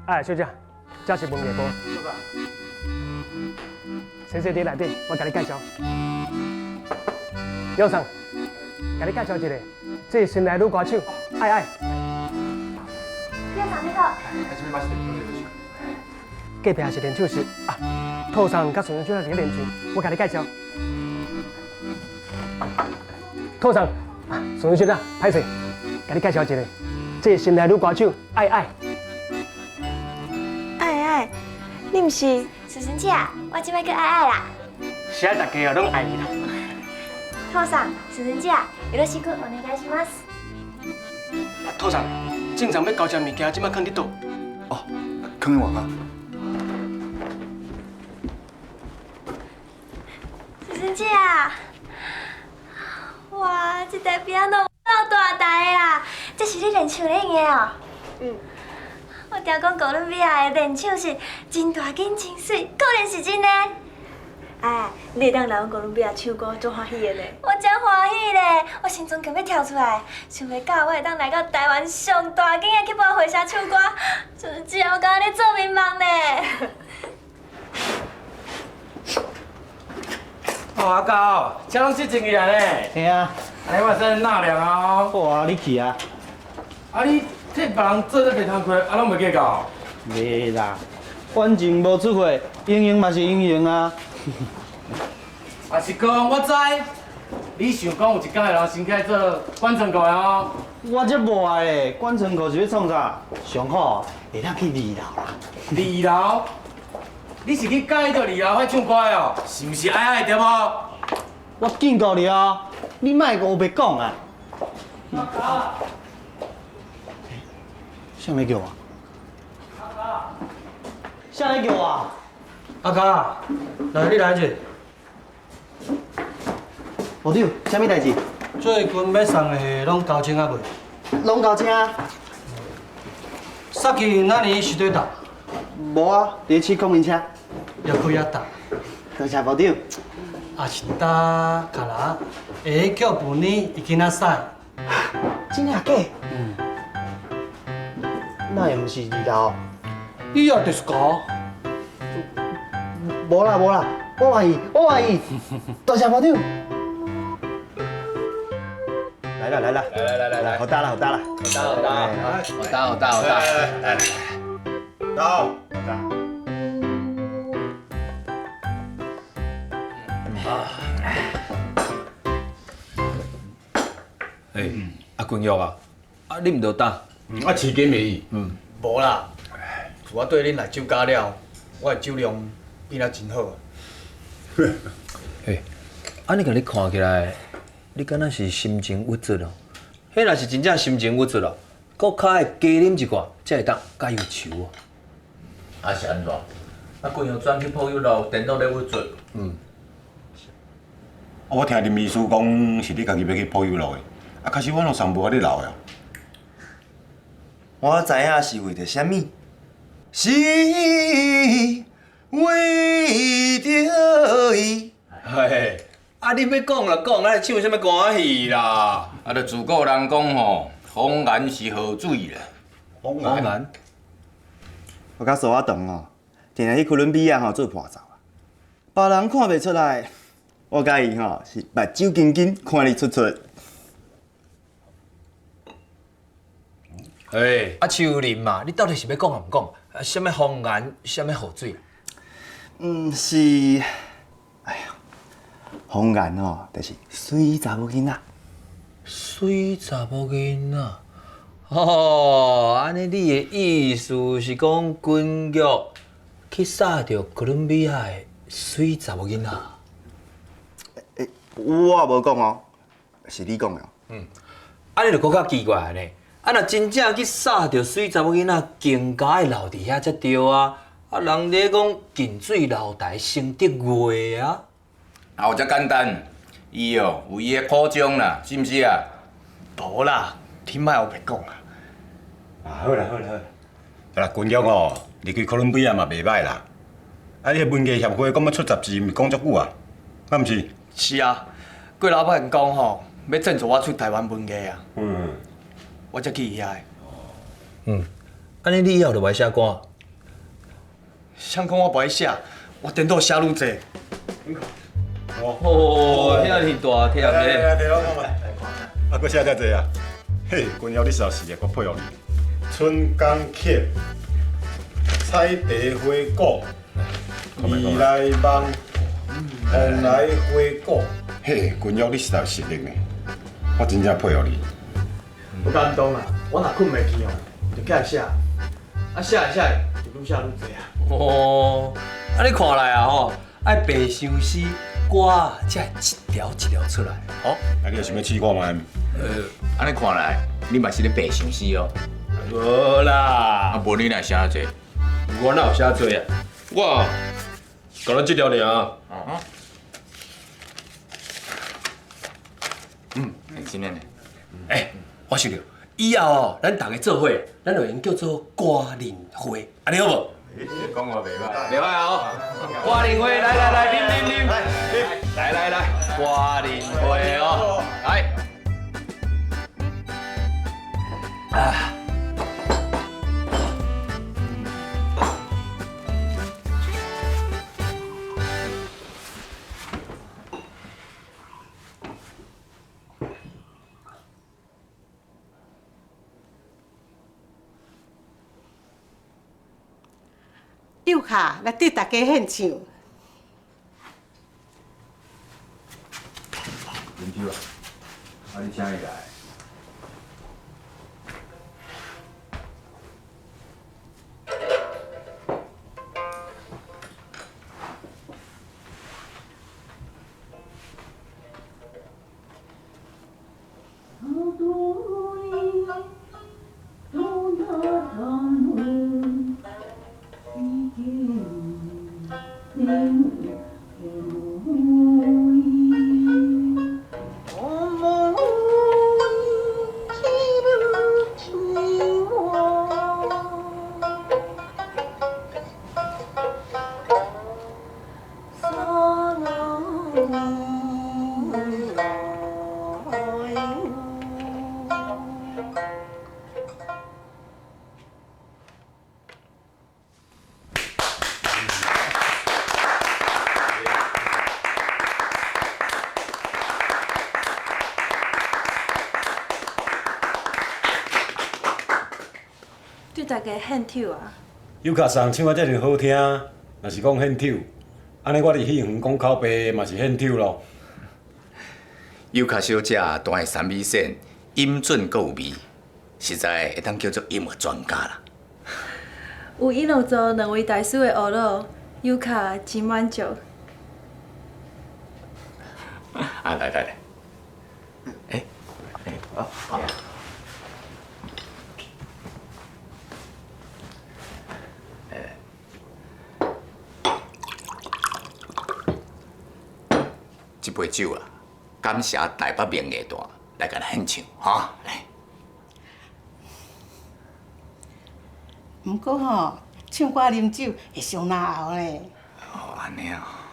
哎，小姐，這是文藝部。先生佇內底，我共你介紹。姚生，共你介紹一下，這是新來女歌手，愛愛。姚生你好。隔壁是練手室啊，兔桑佮孫小姐佇咧練唱，我共你介紹。兔桑，啊，孫小姐，歹勢，共你介紹一下，這是新來女歌手，愛愛。愛愛，你毋是？淑臻姐，我這擺叫愛愛啦。是啊，大家攏愛伊啦。兔桑，淑臻姐，よろしくお願いします。啊，兔桑，正常欲交這物件，這擺囥佇佗？哦，囥佇外跤。淑臻姐，哇，這台 piano 夠大台的啦！這是你練唱咧用的哦。嗯。我聽講哥倫比亞的練手室真大間真媠，果然是真的。哎，你會當來阮哥倫比亞唱歌，足歡喜的咧。我真歡喜咧，我心臟強欲跳出來，想袂到我會當來到台灣上大間的去播會社唱歌，真正我感覺咧做眠夢咧。哦，阿狗，車攏洗清氣啊咧。嘿啊。按呢我先納涼啊。好啊，你去啊。啊，你替別人做這個工課，啊，攏袂計較？袂啦，反正無出貨，英雄嘛是英雄啊。啊是講，我知，你想講有一工會人先起來做管倉庫的哦。我才無愛咧，管倉庫是欲創啥？上好會當去二樓啦。二樓？你是去佮意著二樓遐唱歌的哦？是毋是愛愛對無？我警告你哦，你莫烏白講啊！誰咧叫我？誰咧叫我？阿嘉，來，你來一下。部長，啥物代誌？最近欲送的貨攏交清啊未？攏交清啊。煞去哪年是佇佗？無啊，佇咧試公民車。又開啊大。多謝部長。也是搭卡拉，下曲半年已經仔使。真的假？嗯。那又毋是二樓？伊也就是講。無啦無啦，我懷疑，我懷疑。多謝部長。來啦來啦，來來來來，好大啦好大啦，好大好大，好大好大好大，來來來，到。欸，阿君玉啊，啊你毋著打？啊飼雞袂伊？嗯，無啦。自我綴恁來酒家了，我的酒量變啊真好。欸，按呢共你看起來，你敢若是心情鬱卒哦？彼若是真正心情鬱卒哦，閣較愛加啉一寡，才會當較憂愁哦。啊是按怎？啊，君玉轉去柏油路，電腦咧鬱卒。嗯。我聽林秘書講，是你家己欲去柏油路的，啊，可是我攏上無予你留的。我知影是為著啥物，是為著伊。嘿，啊，你欲講就講，啊，唱啥物歌戲啦？啊，著自古人講吼，謊言是雨水啦。謊言？我佮蘇阿東哦，定定去哥倫比亞吼做伴奏啊，別人看袂出來，我佮伊吼是目睭金金，看得出出。欸，啊秋林嘛，你到底是欲講抑毋講？啊，啥物謊言，啥物雨水？嗯，是，哎呀，謊言哦，就是媠查某囡仔。媠查某囡仔，哦，按呢你的意思是講君玉去殺著哥倫比亞的媠查某囡仔？欸，我無講哦，是你講的哦。嗯，按呢就閣較奇怪呢。啊，若真正去殺著媠查某囡仔，更加愛留佇遐才對啊！啊，人咧講近水樓台先得月啊。啊，有遮簡單，伊哦有伊的苦衷啦，是毋是啊？無啦，你莫烏白講啦。啊，好啦好啦好啦，啊，君玉哦，離開哥倫比亞嘛袂䆀啦。啊，你彼文藝協會講欲出雜誌，毋是講足久啊？敢毋是？是啊，郭老闆講吼，欲贊助我出台灣文藝啊。嗯。我才去伊遐的。嗯，按呢你以後就袂寫歌？谁讲我无爱写？我颠倒写愈济。哦，遐尔大忝咧。来来，我看觅。啊，阁写遮济啊？嘿，君瑶，你实在是我佩服你。春江曲、采茶花鼓、未来梦、蓬莱花鼓。嘿，君瑶，你实在有实力呢，我真正佩服你。不简单啦，我若睏袂去哦，就起来写，啊写来写去就愈写愈济啊。哦，啊你看来啊吼，爱白相思歌才会一条一条出来，吼。啊，你有想欲试看觅？按呢看来，你嘛是咧白相思哦。无啦。啊，无你哪写这？我哪有写这啊？我，干焦这条尔。嗯，真的呢。欸，我想著，以后哦，咱逐家做伙，咱就用叫做歌林会，按呢好无？讲话袂歹，袂歹哦。歌林会，来来来，啉啉啉，来来来，歌林会哦，来。啊。幼卡来对大家献唱。林秋啊，啊你请伊来。对大家献丑啊！尤卡桑唱啊遮尔好听，若是讲献丑，按呢我伫戏园讲口白嘛是献丑咯。尤卡小姐弹的三味线音准阁有味，实在会当叫做音乐专家啦。有音乐组两位大师的学乐，尤卡真满足。啊，来来来，欸欸，好，好。这杯酒啊，感谢台北民艺团来共咱献唱，哈，来。毋过吼，唱歌啉酒会伤咙喉咧。哦，按呢啊。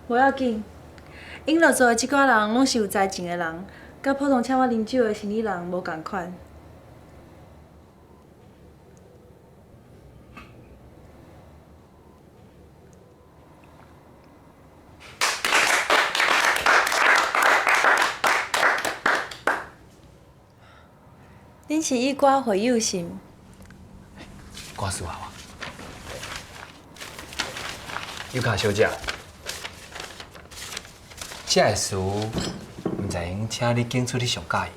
无要紧，音乐组的这寡人拢是有才情的人，佮普通请我啉酒的生意人无仝款。恁是以歌会友是毋？歌词啊，尤卡小姐，这个词毋知影请你拣出你上佮意的。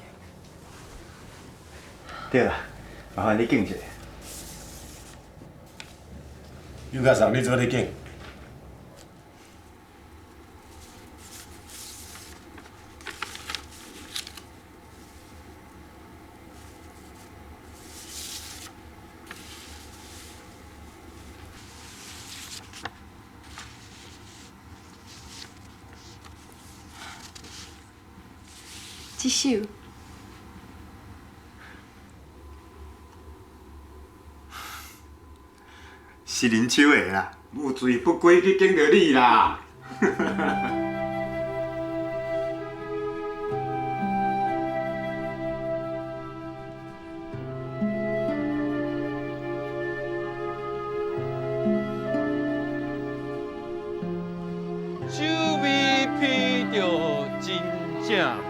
对啦，麻烦你拣一下。尤卡桑，你做咧拣。这首。是林秋的啦。有罪不归去拣著你啦。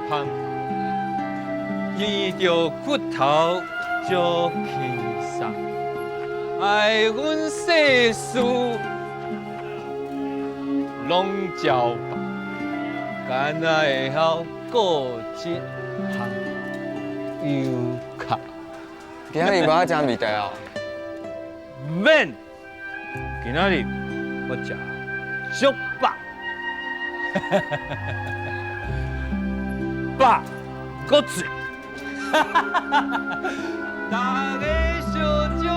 芳，见著骨头足轻松，爱阮世事拢照办，敢若会晓顾这项油卡。今仔日无爱食面条哦？免，今仔日我食足饱，饱阁醉。大家相祝，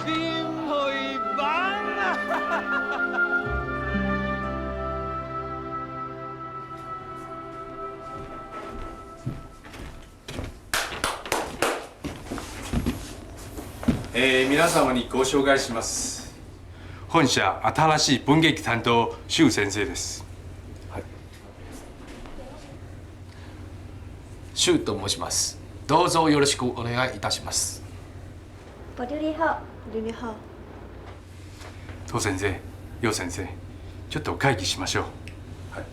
啉予伊茫啊！皆様にご紹介します。本社新しい文劇担当周先生です。はい。周と申します。どうぞよろしくお願いいたします。部長你好，部長你好。当先生、楊先生、ちょっと会議しましょう。はい。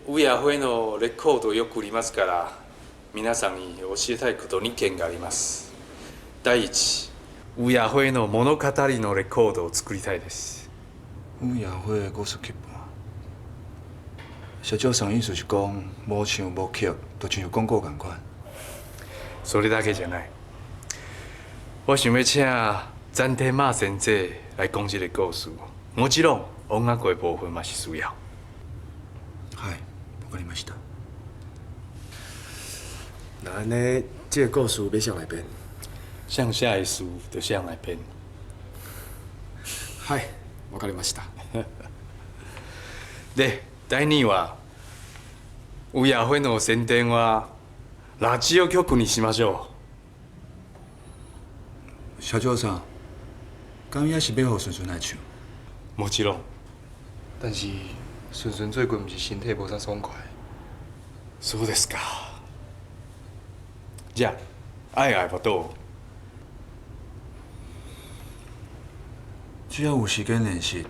ウヤフェのレコードよく売りますから、皆さんに教えたいこと2件があります。第一、ウヤフェの物語のレコードを作りたいです。五夜花的故事剧本。社長さん意思是讲，无唱无曲，就亲像广告仝款。それだけじゃない。我想欲请詹天马先生来讲这个故事。もちろん音楽的部分嘛是需要。はい、わかりました。那按呢，这个故事欲谁来编？上下的书就谁来编。はい、わかりました。で、第二は、ウヤフェの宣伝はラジオ局にしましょう。社長さん，敢也是欲予顺顺来唱？もちろん。但是顺顺最近毋是身体无啥爽快。そうですか。じゃあ、愛愛はどう？只要有时间练习，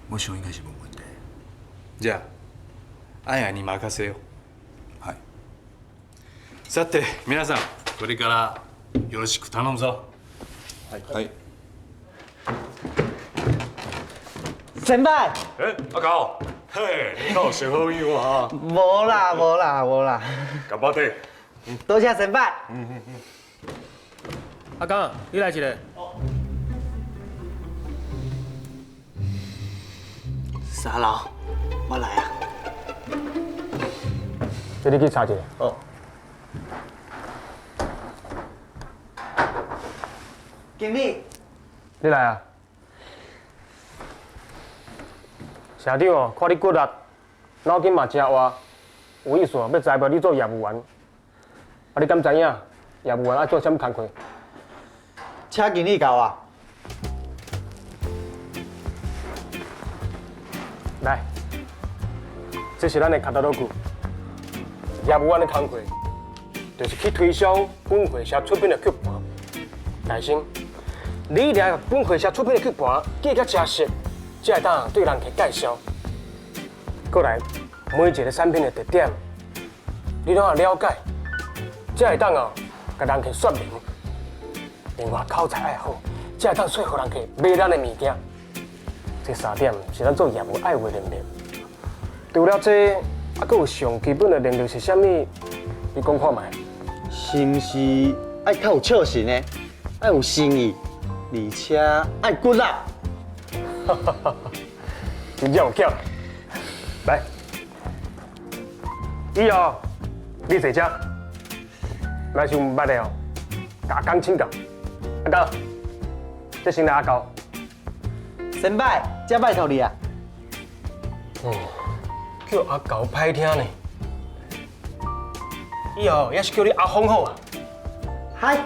我想应该是无问题。じゃあ、愛愛に任せよう。はい。さて、皆さん、これからよろしく頼むぞ。はい。はい。先輩。欸，阿狗，嘿，你有小好友啊？无啦，无啦，无啦。干巴爹。多谢先辈。阿刚，你来一个。沙老，我来啊。这你去查一下。哦。经理。你来啊。社长哦，看你骨力，脑筋嘛诚活，有意思哦，欲栽培你做业务员。啊，你敢知影业务员爱做啥物工课？请经理教我。来，这是咱的卡达罗具。业务员的工课，就是去推销本会社出品的曲盘。大生，你掠本会社出品的曲盘记甲诚实，才会当对人客介绍。过来，每一个产品的特点，你拢爱了解，才会当哦，共人客说明。另外口才爱好，才会当说服人客买咱的物件。这三点是咱做业务爱有的能力。除了这，啊，阁有上基本的能力是啥物？你讲看觅。是毋是爱较有笑神的，爱有诚意，而且爱骨力？真正有巧。来，以后你坐这，若是有毋捌的哦，共讲请教。阿高，这先来阿高。先辈，这拜托你啊。哦，叫阿高歹听呢。以后也是叫你阿峰好啊。嗨。